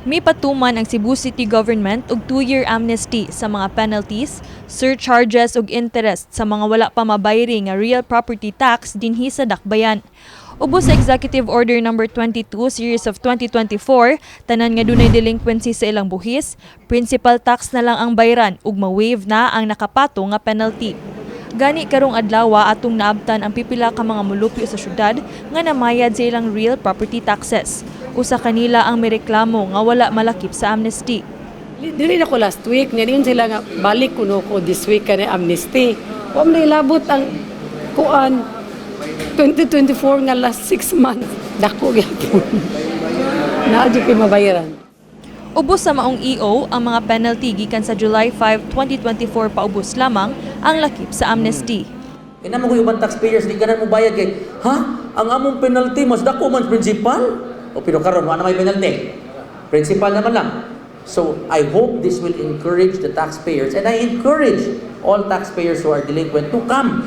Mipatuman ang Cebu City Government og 2-year amnesty sa mga penalties, surcharges ug interest sa mga wala pa mabayri nga real property tax dinhi sa Dakbayan. Ubos sa Executive Order Number 22 Series of 2024, tanan nga dunay delinquency sa ilang buhis, principal tax na lang ang bayran ug ma-waive na ang nakapatong nga penalty. Gani karong adlaw, atong naabtan ang pipila ka mga mulupyo sa syudad nga namayad sa ilang real property taxes. Usa kanila ang mireklamo nga wala malakip sa amnesty. Dili na ko last week, niyan sila nga balik kuno ko this week kani amnesty. Wa man ilabot ang kuan 2024 nga last 6 months. Dako gyapon. Naa jud ko'y mabayaran. Ubos sa maong EO, ang mga penalty gikan sa July 5, 2024 paubos lamang ang lakip sa amnesty. Kaya mo ko ubang taxpayers di ganan mo bayad kay, ha, ang among penalty mas dako man sa principal. O pero karon wa na may penalty. Principal naman lang. So I hope this will encourage the taxpayers, and I encourage all taxpayers who are delinquent to come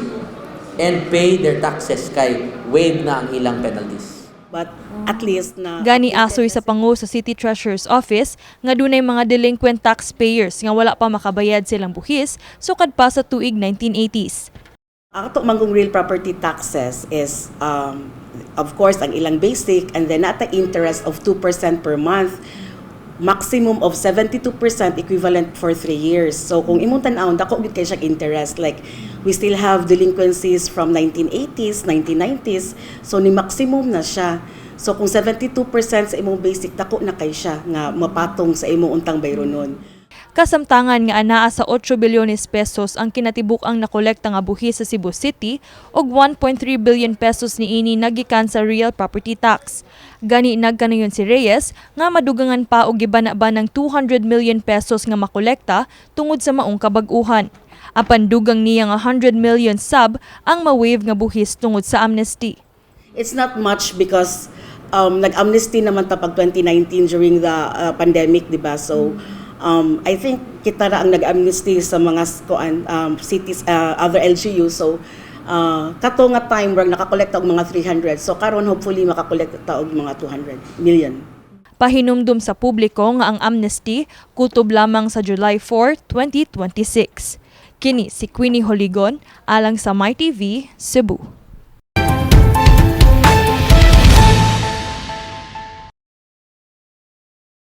and pay their taxes kay waive na ang ilang penalties. But at least na Gani asoy sa pangu sa City Treasurer's Office nga dunay mga delinquent taxpayers nga wala pa makabayad silang buhis sukad pa sa tuig 1980s. Ang ato man gud real property taxes is of course ang ilang basic and then nata interest of 2% per month, maximum of 72% equivalent for 3 years. So kung imong tan-awon, dako gyud kay siya interest. Like, we still have delinquencies from 1980s, 1990s. So ni maximum na siya. So kung 72% sa imong basic, dako na kay siya nga mapatong sa imong untang bayronon. Kasamtangan nga anaa sa 8 bilyones pesos ang kinatibuk-ang nakolekta nga buhis sa Cebu City ug 1.3 billion pesos niini nagikan sa real property tax. Gani nagkanayon si Reyes nga madugangan pa og gibana-ba ng 200 million pesos nga makolekta tungod sa maong kabag-uhan. Apan dugang niya nga 100 million sab ang ma-waive nga buhis tungod sa amnesty. It's not much because nag-amnesty naman ta pag 2019 during the pandemic, di ba? So, I think kita ra ang nag-amnesty sa mga kuan cities, other LGU. So, kato nga time rang nakakolekta og mga 300. So, karon hopefully makakolekta ta og mga 200 million. Pahinumdum sa publiko nga ang amnesty kutob lamang sa July 4, 2026. Kini si Queenie Holigon alang sa MyTV, Cebu.